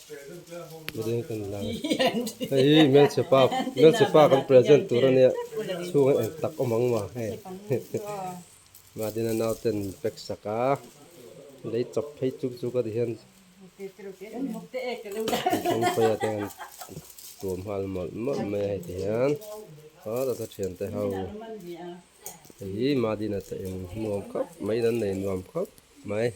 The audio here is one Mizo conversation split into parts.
Hei hi hmelchhe pa hmelchhe pa kan present tur ania chhung a eng tak awm ang maw hei Madina nauten min pack sak a lei chawp phei chuk chuk a ti hian thingpui ah te an tuam nghal mawlh mawlh mai a hei ti hian a thiante ho hei hi Madina te in nuam khawp mai in an nei nuam khawp mai.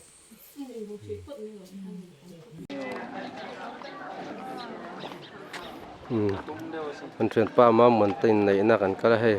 Kan thianpa Mamuan te inneihna kan kal a hei.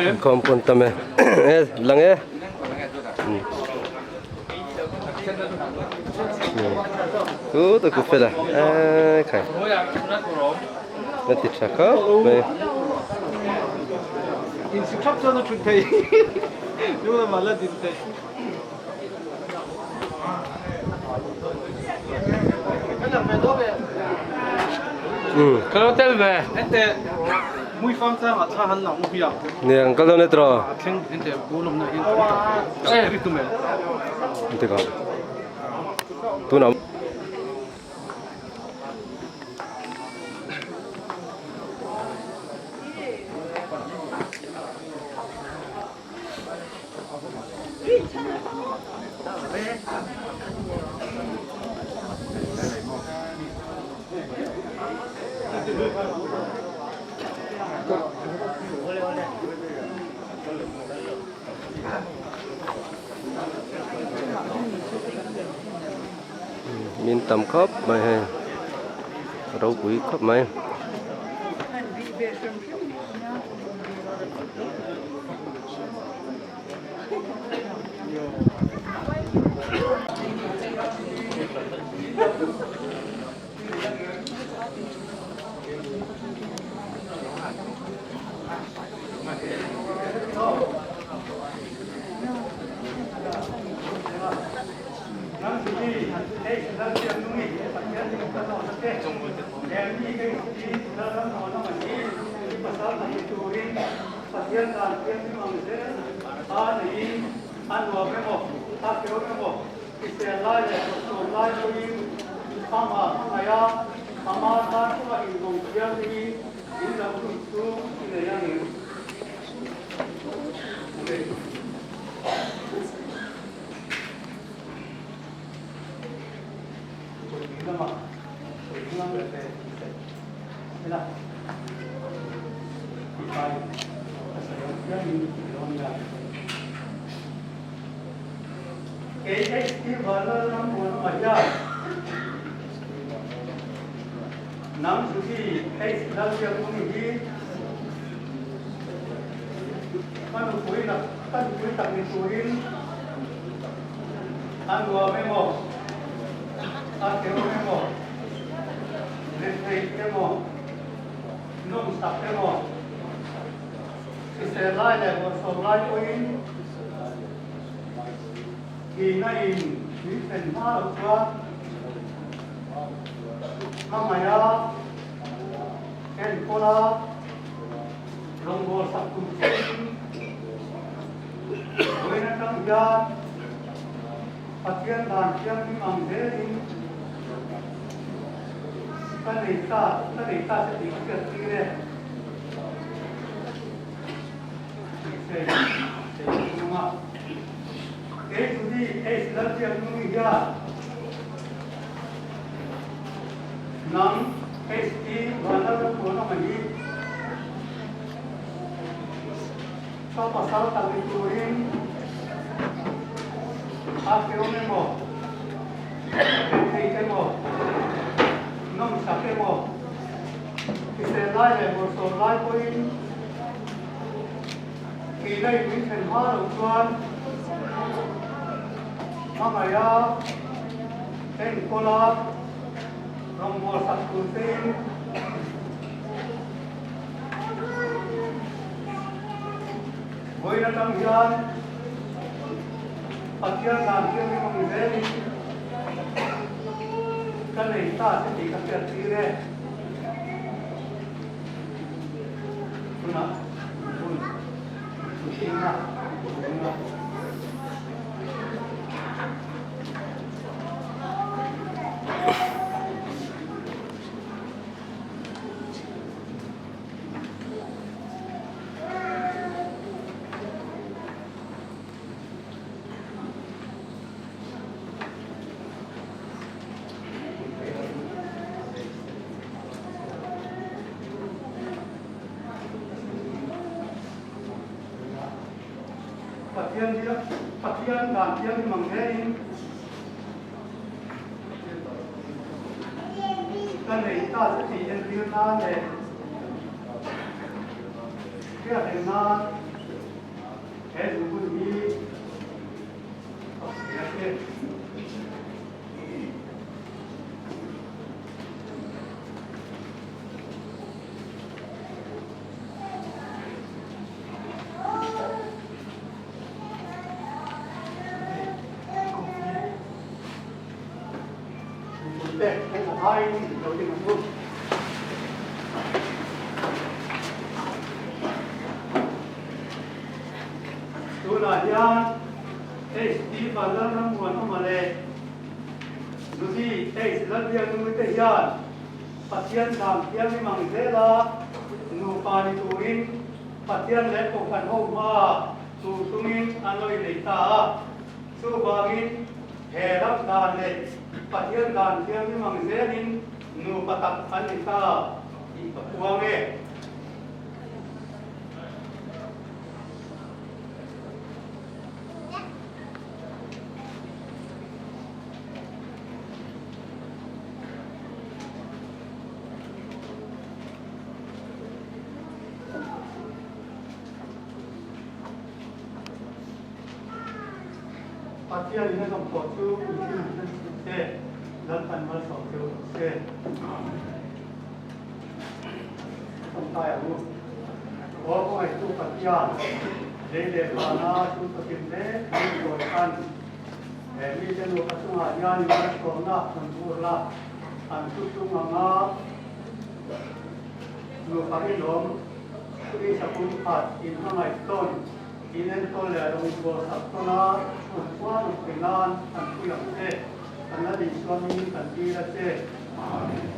Inkhawm pawh an tam e e lang e chu ta ku fela e khai na ti tha khawp mai. Nia an kal dawn e tiraw tika tunah Min tam khawp mai hei ropui khawp mai. lai leh bawrhsawm lai pawhin thihna in min thlen hma loh chuan hmangaiha enkawla rawngbâwl sak tur chein vawiin atang hian Pathian dan thianghlim a ni zelin ka nei ta che tih ka hriat tir e. Tunah hun mihrinna hmunga. Pathian biak Pathian dan thianghlim ang hlein ka nei ta che tih entir nan leh hriatreng nan He zungbun hi a hria che. Mipuite kan zavaiin lo ding ang u. Tunah hian HD Vanlalrammuanawma leh Judy H Lalbiaknui te hian Pathian dan thianghlim ang zela nupa ni turin Pathian leh Kohhran ho hmaah tur chungin an lo inei ta a. Chuvangin he ram dan leh Pathian dan thianghlim ang zelin nupa tak an ni ta tih ka puang e. Pathian in a zawm tawh chu mihring in hre suh se, Lalpan malsawm cheu rawh se. Tawngtai ang u. Aw khawngaihtu Pathian, lei leh vana chu takin mek min sawi khan he mite nupa chungah hian i malsawmna rawn vur la, an thu tung anga nupa rinawm, Krista pumkhat inhmangaih tawn, inenkawl leh rawngbâwl sak tawna chhun khuan awm thei nan an pui ang che, kan la Isua hmingin kan dil a che. Amen.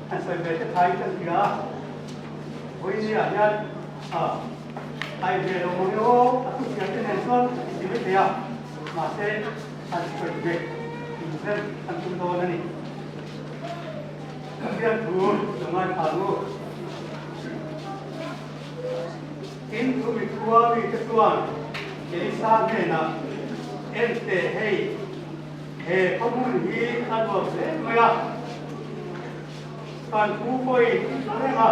han sawi ve te thain ka hria a, vawinia hian ai ve lo mang e aw, a thufiah te nen chuan a ti mai thei a, mahse han sawi ve inzem an tum dawn a ni. Pathian thu lo ngaithla ang u. Tin, chu mi khua mite chuan Elisa hnenah, En teh hei, he khawhmun hi a nuam hle mai a, kan pu pawhin reng a,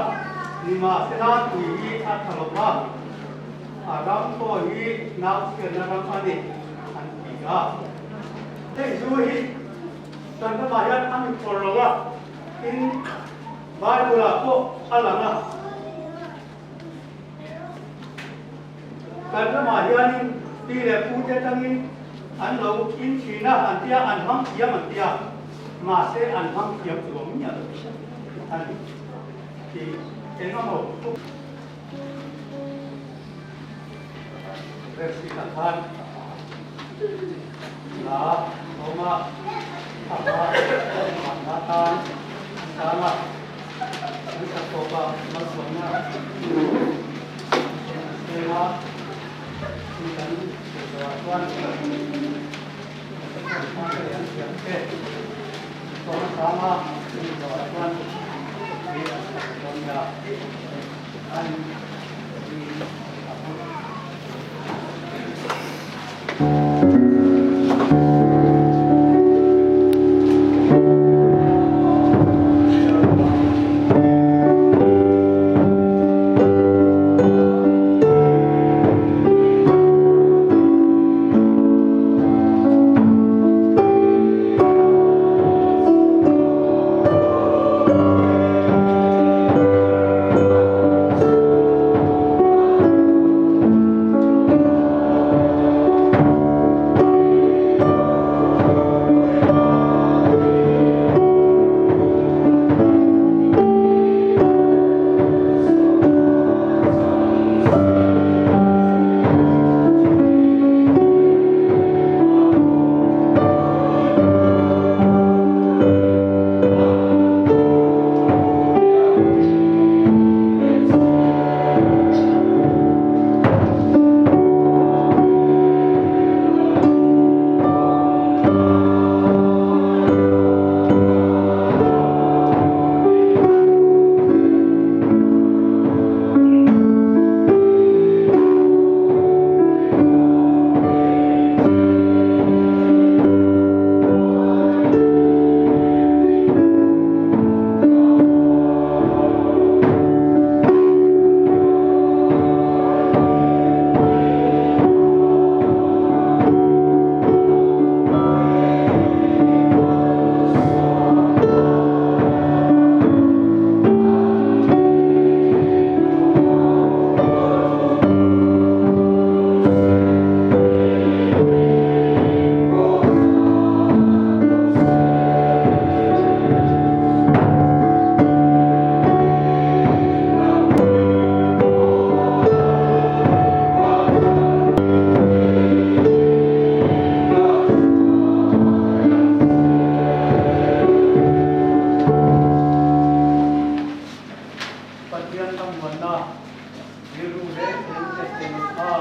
nimahsela tui hi a tha lo va, a ram pawh hi nauchhiatna ram a ni, an ti a. Hei zu hi kan ramah hian a mitkhawr lo a, tin, Bible-ah pawh a lang a. Kan ramah hianin pi leh pute atangin an lo in thin a, an tia, an hmang thiam an tia, mahse an hmang thiam chuang miah lo a ni tih eng emaw Brexit ah khan hla awm a, a hma hna tan an tang a. An sak tawpah malsawmna an seng a, chu kan sawi zawhah chuan an hmate leh an thiamte an sawm a sang a, chumi zawhah chuan mi an sak dawn nia an a hmu. Pathian thlamuanna rilru reng reng te chen kha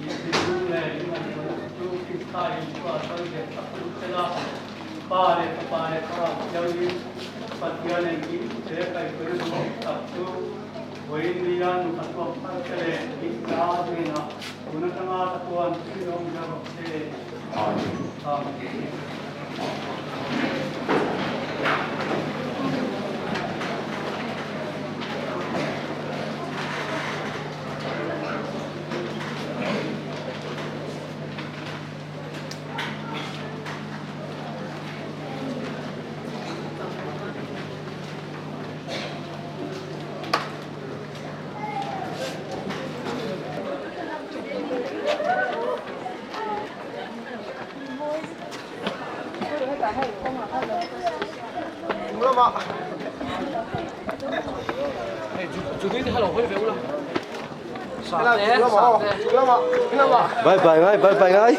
i thinlung leh i ngaihtuahna chu Krista Isua sawi ve tak chu sela, Pa leh Fapa leh Thlarau Thianghlim Pathian engkim te kaihhruaina duhawm tak chu vawiin nia nupa chhuak thar te leh Krista hnenah tun atanga chatuan thil awm zel rawh se. Amen. Bye bye ngai bye bye ngai.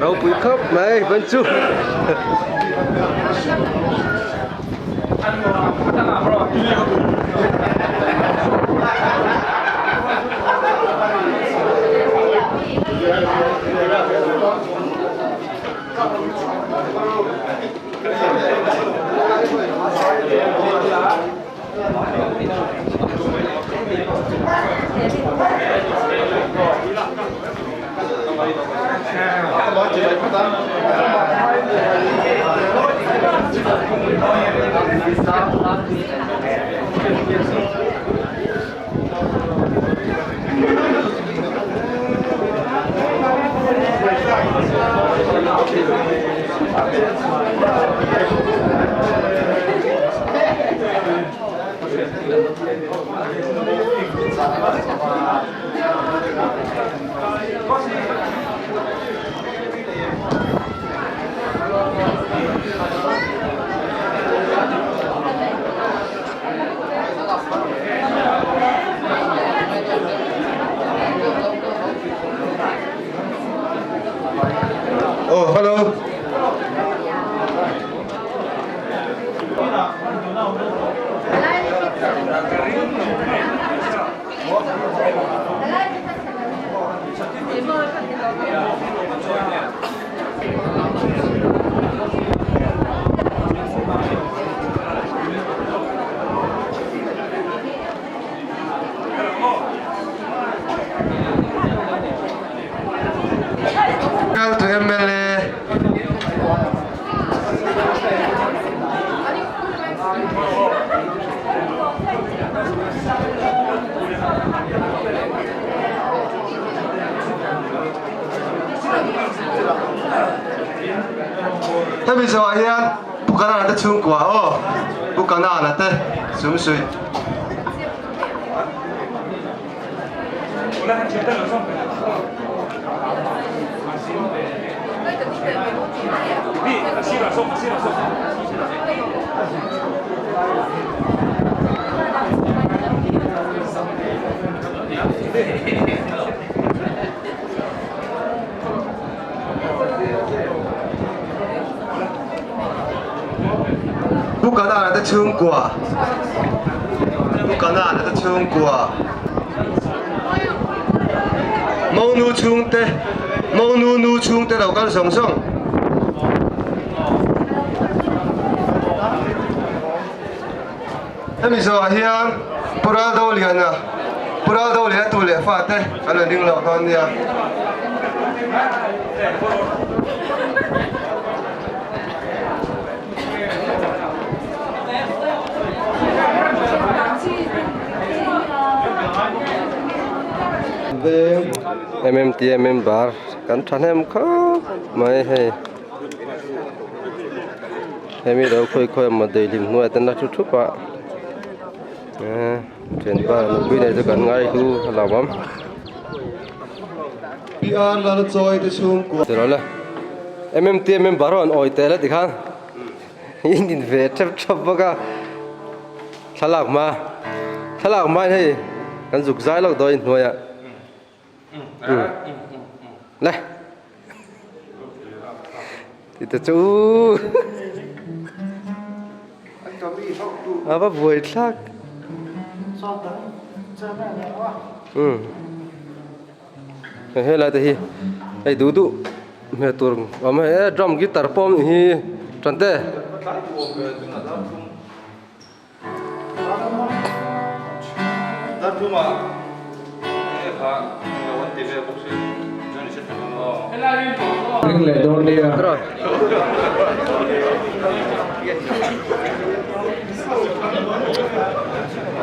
Ropui khawp mai ban chu. Oh, hello. Kal to MLA. Hemi zawhah hian Pu Kanana te chhungkua aw Pu Kanana te sumsuih. Pu Kanana te chhungkua Pu Kanana te chhungkua Monu chhungte Monu nu chhungte lo kal zawng zawng. Hemi zawhah hian Pu Raldoliana Pu Raldoliana tu leh fate an lo ding loh dawn nia. MMTA member kan thahnem khawp mai hei. Hemi lo khawi khawi emaw daihlim hnuaiah ten la thu thup a eh thianpa nupui nei chu kan ngai hlu a lo awm. PR lal chawi te chhungkua. Tiraw le MMT member ho an awi tel a tikhan in in ve thep thap bawk a thlalak hma thlalak hma in hei kan zuk zai lawk dawn inhnuaiah. Le. Ti te chu. A va buai thlak. He lai te hi hei duh duh hmel tur awm a he drum guitar pawh awm hi tan te.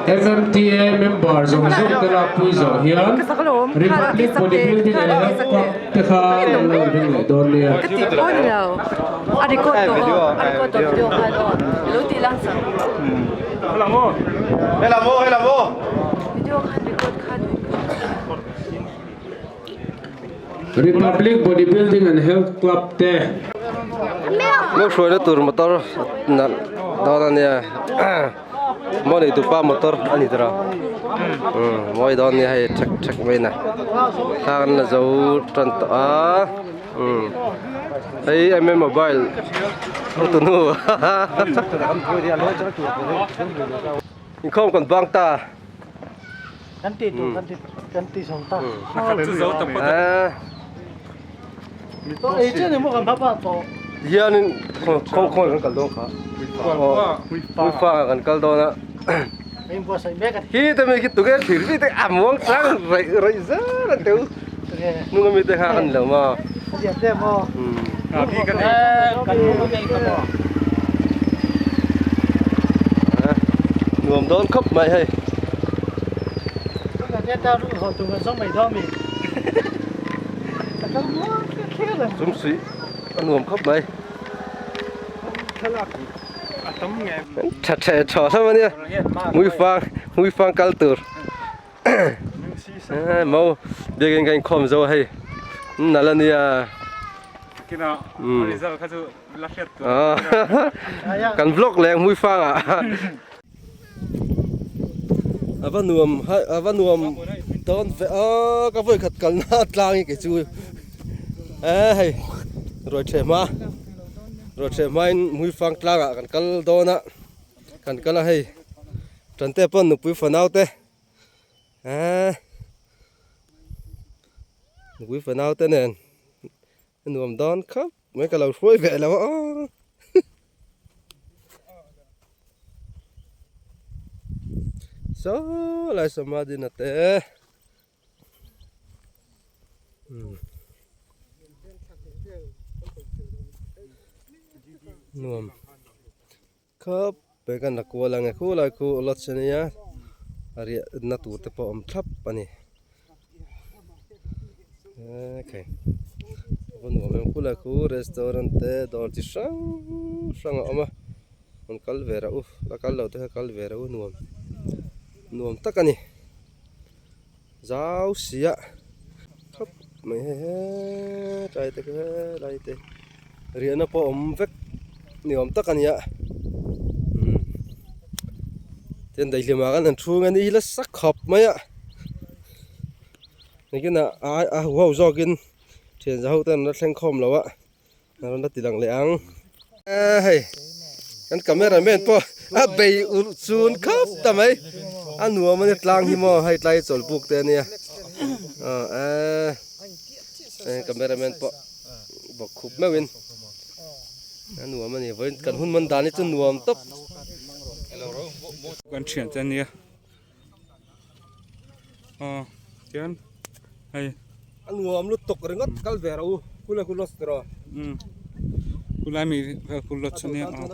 MMTA member zawng zawng te lakpui zawh hian Republic Bodybuilding and Health Club te kha an lo inring leh dawn nia. Republic Bodybuilding and Health Club te. Mo hruaina tur motor nalh dawn a nia mo nei tupa motor a ni tawh a mawi dawn nia hei thek thek mai na thla an la zo tan tawh a hei mm mobile hotunu inkhawm kan bang ta. Kan ti tur kan ti kan ti zo ta. Ei chen emaw kan hmapa tawh. Hianin khawng khawng kan kal dawn kha. Hmui fang ah kan kal dawn a. Hi te mi khi tuge thir vi te a muang chang raih raih zel an teu. Nung ami te kha kan lo maw. Nuam dawn khawp mai hei. Chung suih a nuam khawp mai. Tha tha tha hlawm ania. Hmuifang hmuifang kal tur. Mo biakin ka inkhawm zo a hei nal a nia kan vlog leh hmui fang ah a va nuam a va nuam dawn ve a ka vawi khat kalna tlang hi kei chu e hei ruai ṭheh hma ruai ṭheh hma in hmui fang tlang ah kan kal dawn a kan kal a hei. Tante pawn nupui fanau te eee nupui fanau te nen a nuam dawn khawp mai ka lo hruai ve lo a aw saw lai samadina te. Nuam. Khawp pe kan la kual ang e khulai khu lodge ania a riah na tur te pawh a awm thlap a ni ekhei a va nuam em khulai khu restaurant te dawr chi hrang hrang a awm a rawn kal ve rah u la kal lo te kha kal ve rah u nuam nuam tak a ni zau sia khawp mai hei hetlai te kha helai te riahna pawh a awm vek ni awm tak a ni a umm tin daihlim ah khan an thu ang a ni hi nasa khawp mai a engtin ah a huho zawkin thian za ho ten an la thleng khawm lo a. A rawn la ti lang leh ang. Hei kan camera man pawh a bei ulh chun khawp ta mai. A nuam a nia tlang hi maw hei tlai chawl buk te a nia. Aw camera man pawh bawk khup meuhin a nuam a ni. Vawiin kan hun man dan hi chu nuam tawp. Kan thian te a nia. Aw tian hei. A nuam lutuk ringawt kal ve rawh u kula khu lost rawh. Umm khulai mi vel khu lost ania aw.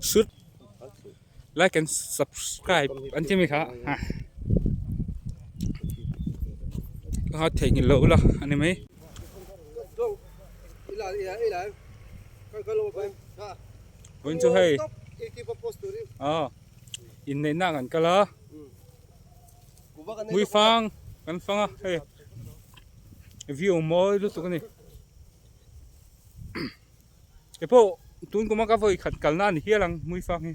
Shoot like and subscribe an ti mi kha ha a theihnghilh loh ula a ni mai. Vawiin chu hei aw inneihna kan kal a mui fang kan fang a hei view mawi lutuk a ni keipawh tun kuma ka vawi khat kalna a ni hial ang mui fang hi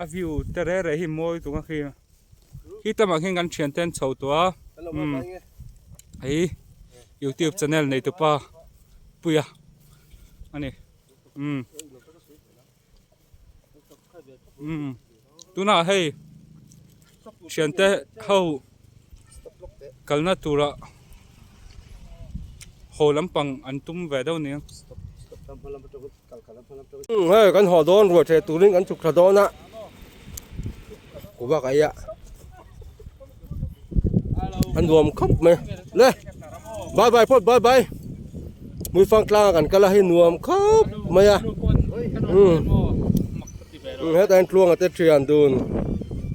a view te reh reh hi mawi lutuk a khi khi tamah khian kan thian te an chho tawh a umm hei youtube channel nei tupa puia a ni umm umm tunah hei thiante ho kalna turah haw lampang an tum ve deuh nia. Hei kan haw dawn ruah theh turin kan chhuk thla dawn a kuva kai a a nuam khawp mai le bye bye phawt bye bye hmuifang tlang ah kan kal a hei nuam khawp mai a umm. Hetah hian tluanga te thian dun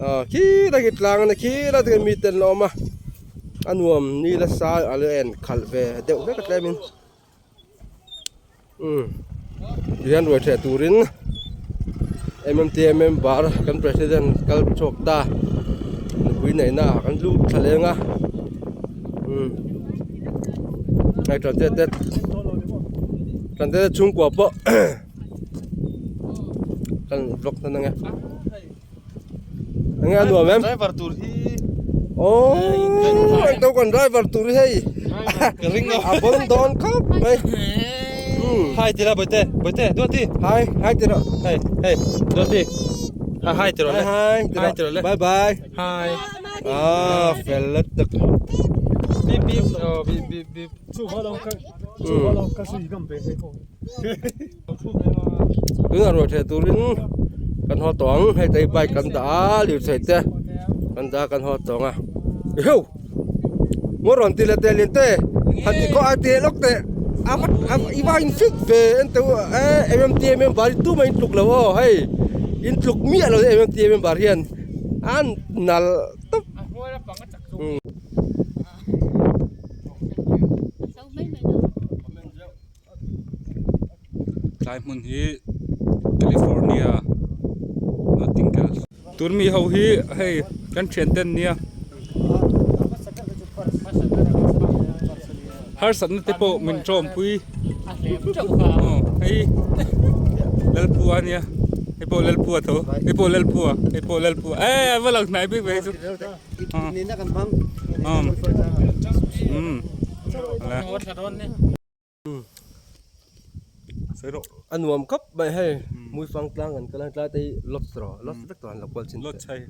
ah khilai khi tlang a ni khilai te khian mite an la awm a a nuam ni la sai a la en khalh ve deuh hlek a tlem in umm tihian ruai ṭheh turin M_M_T_A member kan president kal chhuak ta nupui neihna ah kan lut thla leng a umm hei ṭante te ṭante te chhungkua pawh. Kan vlog hnan ange. Ange a nuam em? Driver tur hi. Oh, engto kan driver tur hi hei. A bon dawn khawp mai. Hi tira boite, boite duati. Hi, hi tira. Hey, hey, duati. Ha hi tira le. Hi, hi tira le. Bye bye. Hi. Ah, fel lutuk. Beep beep, oh beep beep beep. Tunah ruah theh turin kan haw tawh ang hei te bike kan dah a lirthei te kan dah a kan haw tawh ang a eheu maw rawn ti leh teh lian te han ti khawh a ti lawk teh a va i va in fit ve en teh u eh MMTA member hi tumah in tluk lo aw hei in tluk miah lo MMTA member hian an nalh tawp. Tlai hmun hi California Notting Hill tun mi ho hi hei kan thian ten nia harsatna te pawh min tawmpui aw hei Lalpua ania hei pawh Lalpua tho hei pawh Lalpua hei pawh Lalpua e a va lang hnai bik ve hei chu. A nuam khawp mai hei Muifang tlang an kal a tlai te hi lodge rawh lodge vek tawh an lo kual chin lodge hei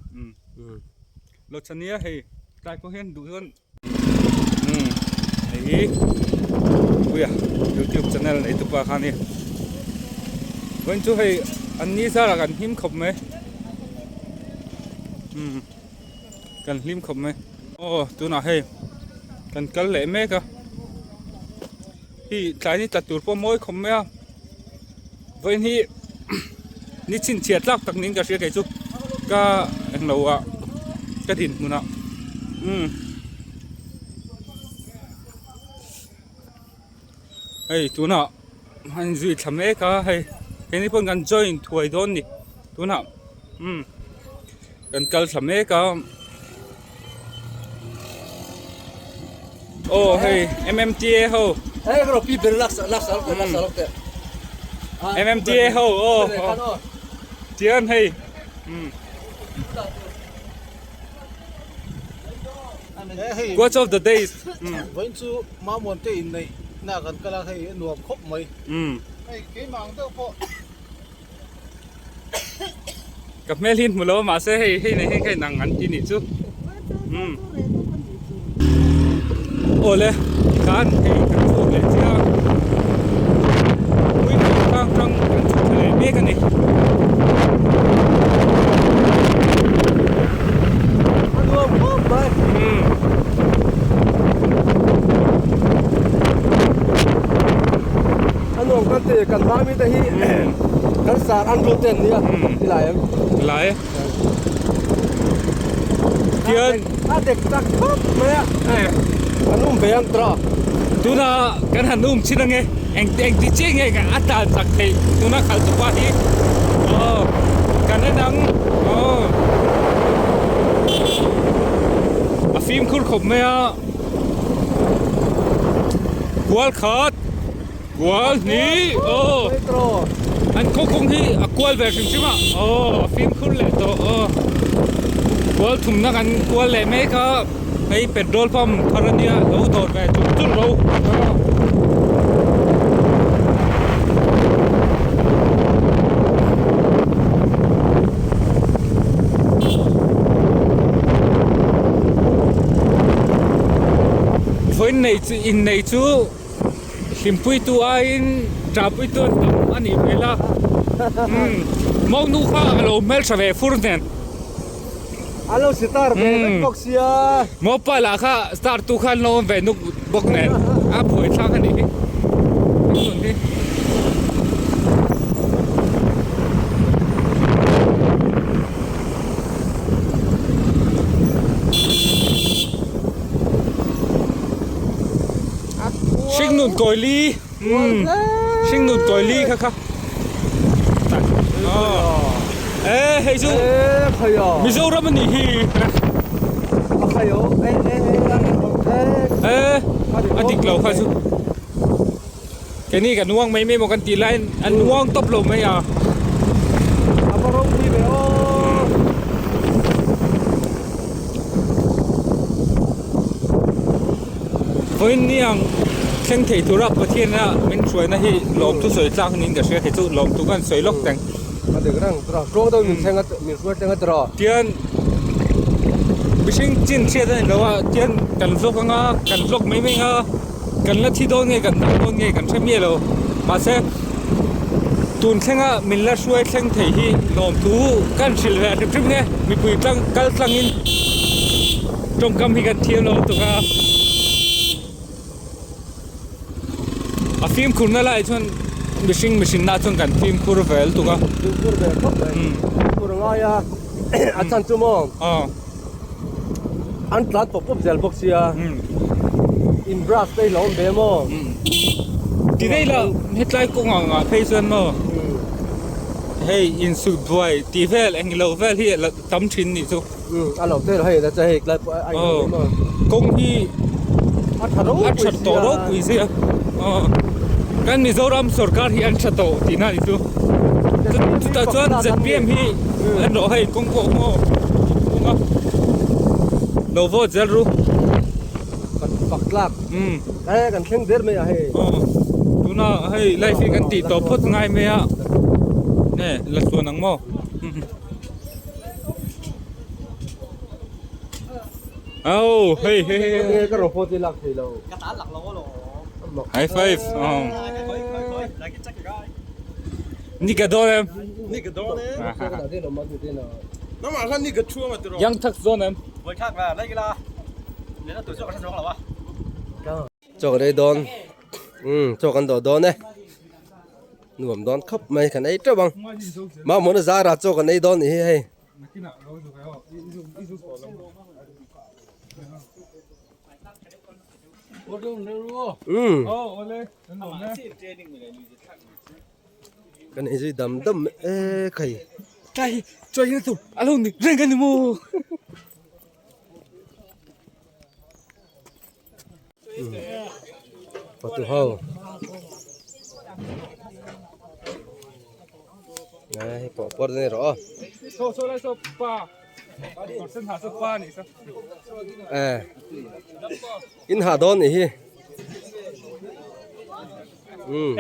lodge ania hei tlai pawh hian duh chuan hei hi puia youtube channel nei tupa kha ania vawiin chu hei an ni zarah kan him khawp mai. Kan hlim khawp mai. Aw tunah hei kan kal leh mek a. Hei tlai ni tla tur pawh mawi khawp mai a. Vawiin hi ni chhinchhiah tlak tak niin ka hria kei chu ka englo ah ka dinhmun ah umm hei tunah an inzui thla mek a hei keini pawhin kan join thuai dawn a ni tunah umm kan kal thla mek a aw hei M_M_T_A ho M_M_T_A ho aw tian hei umm. Quotes of the days. Vawiin chu Mamuan te inneih na kan kal a hei a nuam khawp mai. Hei keimah ang deuh pawh. Ka hmel hi hmu lo a mahse hei hei nei hian kha inang an ti nih chu. Awle tikhan hei kan chhuak leh chiah a. Puitling tlang tang kan chhuk thla leh mek a ni. A nuam khawp mai. A nuam kan ti kan hma mi te hi kan sar an ru te an nia ti lai em. Lai. Tian a dek tak khawp mai a. Kan um ve ang tawh. Tuna kan han um chin ange eng eng ti chiah nge a tlan chak theih tuna khalh chu pa hi aw kan en ang aw a fimkhur khawp mai a kual khat kual hnih aw an khaw kawng hi a kual ve hrim hrim a aw a fimkhur leh tawh aw kual thumna kan kual leh mek a. Hei petrol pump thar ania lo dawr ve chur chur ro. Vawiin nei chu innei chu hlimpuitu aiin ṭahpuitu an tam a nih hmel a. Umm monu kha a lo hmelṭha ve fur nen. A lo star ve vek bawk sia. Mopa lah kha star tu khan lo awm ve nuk bawk nen a phuai thlak a nih hi. An nun hi. Hringnun Kawili umm Hringnun Kawili kha kha e hei chu Mizoram a nih hi e a dik lo kha chu keini kan uang mai mai maw kan tih laiin an uang tawp lo mai a. Vawiin ni ang thleng thei tura Pathiana min hruaina hi lawmthu sawi tlak niin ka hria kei chu lawmthu khan sawi lawk teng. A dik reng tura tluang deuh min thleng a min hruai thleng a tiraw. Tian mihring chin hriat a ni lo a tian kan vlog anga kan vlog mai mai anga kan la thi dawn nge kan dam dawn nge kan hre miah lo mahse tun thlenga min la hruai thleng thei hi lawmthu kan hrilh ve hrim hrim nge mipui tlang kal tlangin tawngkam hi kan thiam lo lutuk a a fimkhur na lai chuan mihring mihring na chuan kan fimkhur ve lutuk a fimkhur ve khawp mai fimkhur a ngai a a chan chu maw an tlan pawp pawp zel bawk sia in brush te hi lo awm ve maw ti daih la hetlai kawng ang ah phei chuan maw hei insut buai tih vel englo vel hi a tam thin nih chu a lo tel hei la hei tlai pawh a in maw kawng hi a tha ropui a tha tawh ropui sia kan Mizoram sorkar hi an tha tawh tihna a ni chu chutah chuan zpm hi an rawh hei kawng pawh maw kawng a lo vote zel ru fak tlak e kan thleng der mai a hei tuna hei live hi kan tih tawh phawt ngai mai a nge la chhuan ang maw. Au hei hei hei ka robot hi lak thei lo high five ni ka dawn em yang thak zawn em chaw kan ei dawn umm chaw kan dawh dawn e nuam dawn khawp mai kan ei teuh ang mamawhna zarah chaw kan ei dawn nih hi hei. Umm kan inzui dam dam e khai Patu ho Đấy, bỏ qua đây rồi. À. In hà đón này hi. Ừ.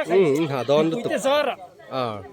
Ừ, in hà đón tục. À.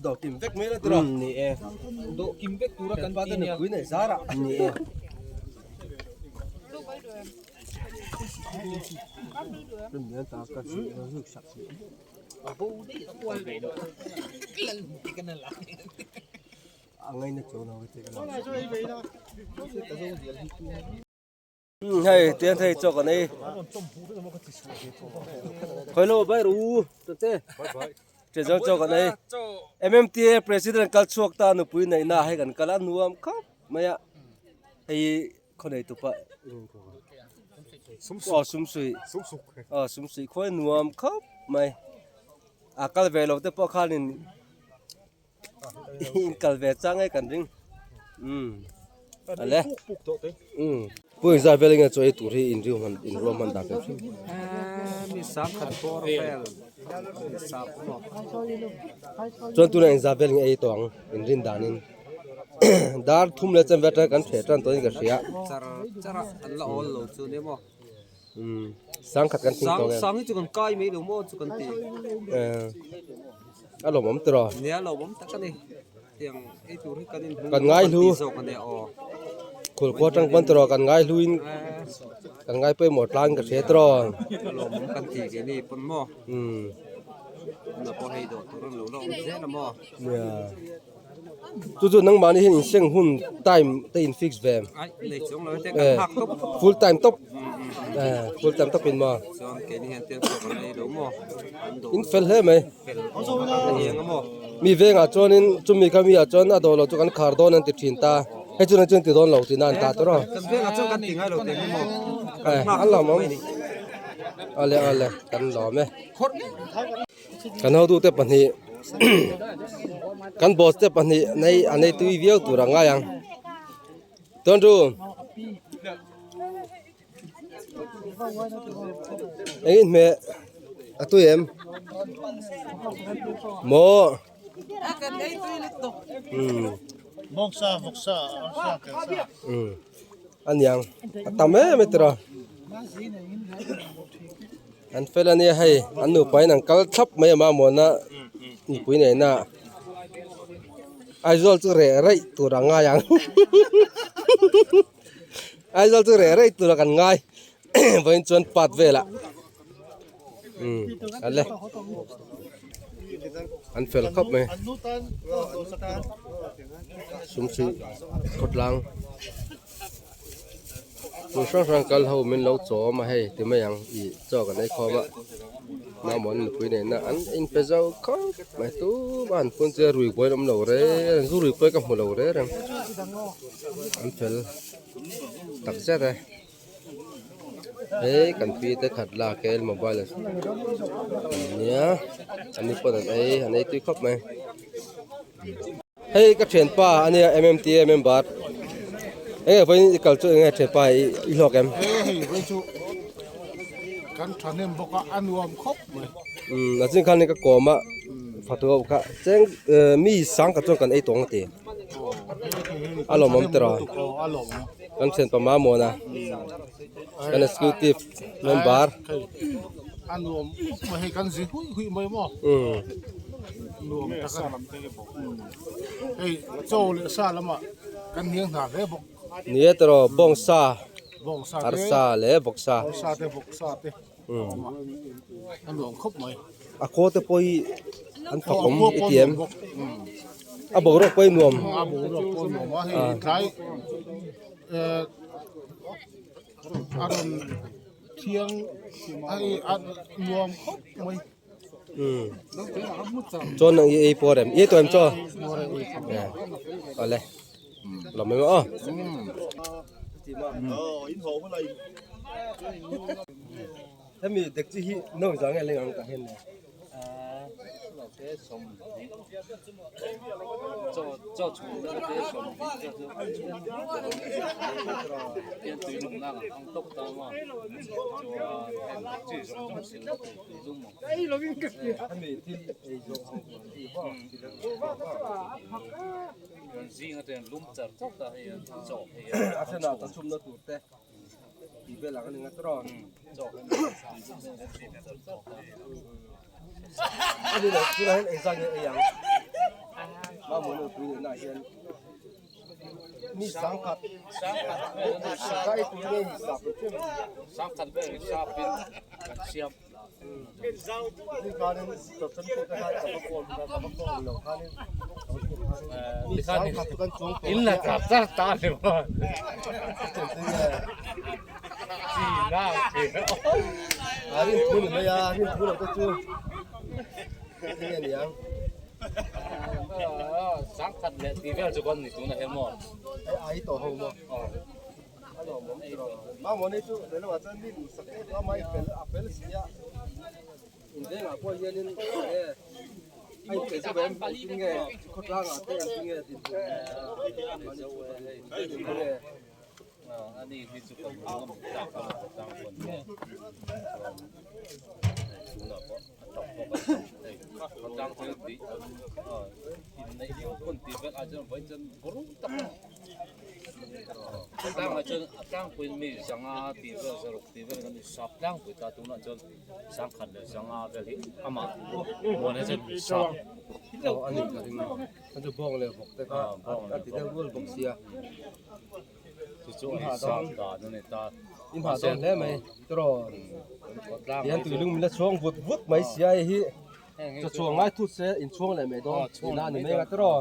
Dawh kim vek mai la tura. Ni e. Dawh kim vek tura kan ti nia. Pui nei zar ah. Ni e. Hei tian thei chaw kan ei khawi lo bai ru tute che zawng chaw kan ei M_M_T_A president kal chhuak ta nupui neih na hei kan kal a nuam khawp mai a hei khaw nei tupa aw sumsuih aw sumsuih khawi nuam khawp mai a kal ve lo te pawh khanin in kal ve chang e kan ring umm ale umm pu engzat vel nge chaw ei tur hi in riu hman in ruah hman dak em hrim chuan tunah engzat vel nge ei tawh ang in rin danin dar thum leh chanve atanga kan feh tan tawhin ka hria umm sangkhat kan thing tawh nge a lawmawm tawh nia lawmawm tak a ni. Kan ngai hlu Khulkhua tang pawn tawh kan ngai hlu in kan ngai pawimawh tlang ka hria tawh nia chu chu nangmahni hian inseng hun time te in fix ve full time tawp full time tawp in maw in fel hle mai. Mi vengah chuanin chumi kha mi ah chuan a dawh loh chu kan khar dawn an ti thin ta hei chu chuan ti dawn lo tihna an ta tur a an lawm awm ale ale kan lawm e kan hotu te pahnih kan boss te pahnih nei an ei tui viau tur a ngai ang chuan chu Eng in hmeh a tui em? Maw? Bawksa, vawksa, arsa, kelsa. A niang a tam em e tiraw. An fel ania hei an nupa in an kal thlap mai a mamawhna nupui neihna Aizawl chu reh raih tur a ngai ang. Aizawl chu reh rei tura kan ngai vawiin chuan part velah umm ale an fel khawp mai sumsuih khawtlang hmun hrang hrang kal ho min lo chawm a hei ti mai ang ih chaw kan ei khawm a mamawh nupui nena an inpe zo khawp mai tumah an phun chu a rui buai an awm lo reng zu rui pawh hi ka hmu lo reng reng an fel tak zet e hei kan pi te khat lak e mobile nia an ni pawh an ei an ei tui khawp mai hei ka thianpa ania M_M_T_A member enge vawiin i kal chu enge thianpa i hlawk em hei vawiin chu kan thahnem bawk a a nuam khawp mai umm a chin khan ka kawm a fatu ho kha cheng mi sang khat chuan kan ei tawng a ti. A lawmawm tiraw kan thian pama mawn a kan executive member ni e tiraw bawngsa arsa leh vawksa a khaw te pawh hi an fak awm i ti em a boruak pawh hi nuam a boruak pawh nuam a hei tlai a rawn thiang hei a nuam khawp mai chuan nang i ei pawh rem i ei tawh em chaw awle lawm em aw. Hemi dekchi hi no zang nge leng ang tah hian le. Hemi thil ei zawh ang a thenah ta chhumna tur te tih vel ang a ni ngat rawh. A ni lo tunah hian engzah nge ei ang mamawh nu pui nihna ah hian mi sangkhat sangkhat ei tur nge hisap sangkhat vel hisapin kan siam. In la char char ta ni maw chi na chi a rin thu ni mai a rin thu lo te chu enge niang sangkhat leh tih vel chu kan ni tunah hian maw ai tawh ho maw Mamawni chu leh lamah chuan mi duhsak em a mai fel a fel si a invengah pawh hianin enge a inpeih chu em engtin nge khawtlangah te engtin nge dinhmun enge Tlangah chuan a tlangpuiin mi zanga tih vel zaruk tih vel kan sap tlangpui ta tunah chuan sangkhat leh zanga vel hi amah muan hi chuan sap. Aw a nih ka ring a chu bawng leh vawk te kha a ti deuh rual bawk sia chu chu a sap dan a ni ta in hah dawn hle mai tiraw tihian tuilung min la chhuang vut vut mai sia hei hi chaw chhuang ngai thut se inchhuang leh mai dawn tihna a ni mai ang a tiraw.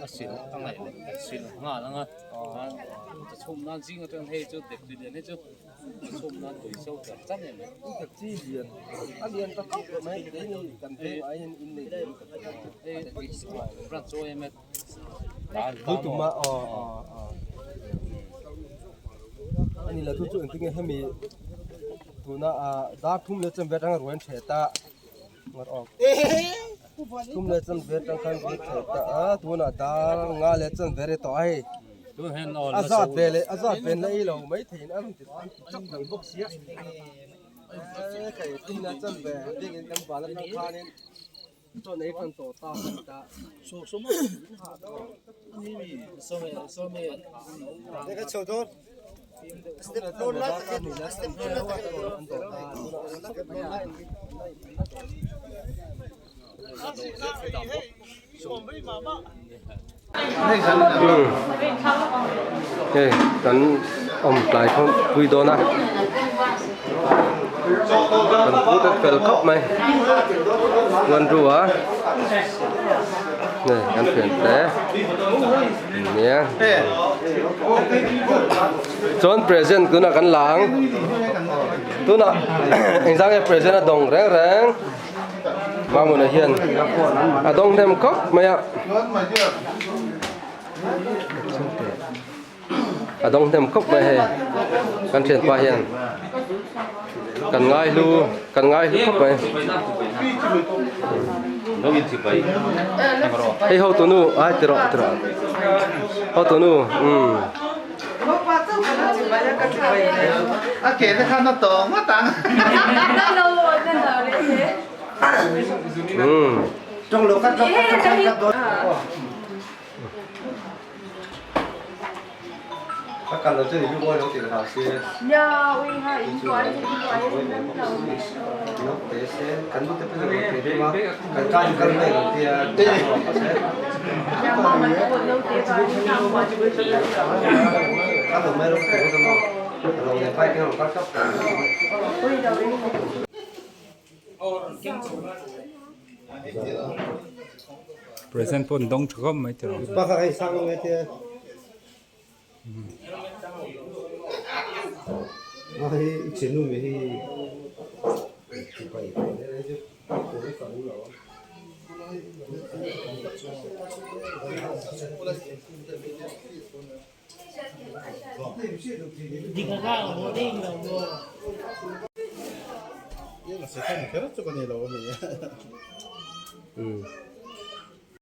A sil a ngaih leh a sil nghal ang a a chhum nan zing atang hei chu dek tui lian hi chu a chhum nan tui so char char em mai dek chi lian a lian ta khawp mai keini kan veng ah hian in nei ve lutuk hei ran chawi em bul tuma aw aw aw ani la chu chu engtin nge hemi tuna ah dar thum leh chem ve atanga ruai an ṭheh ta Thum leh chan ve tang khan ve thei ta a tunah dar nga leh chan ve rei tawh a hei a zat ve leh a zat ve na ei lo mai theiin a rawn ti chak dang bawk sia hei thum leh chan ve biakin kan van atang khanin chaw ei tan tawh ta a ni ta. Hei kan awm tlai khaw pui dawn a kan pu te fel khawp mai Andrew a hei kan thian te nia chuan present tunah kan la ang tunah engzah nge present a dawng reng reng. Mamuna hian a dawng hnem khawp mai a a dawng hnem khawp mai hei kan thianpa hian kan ngai hlu kan ngai hlu khawp mai hei hotunu ai ti rawh ti rawh hotunu umm. Present pawh an dawng tha khawp mai tiraw.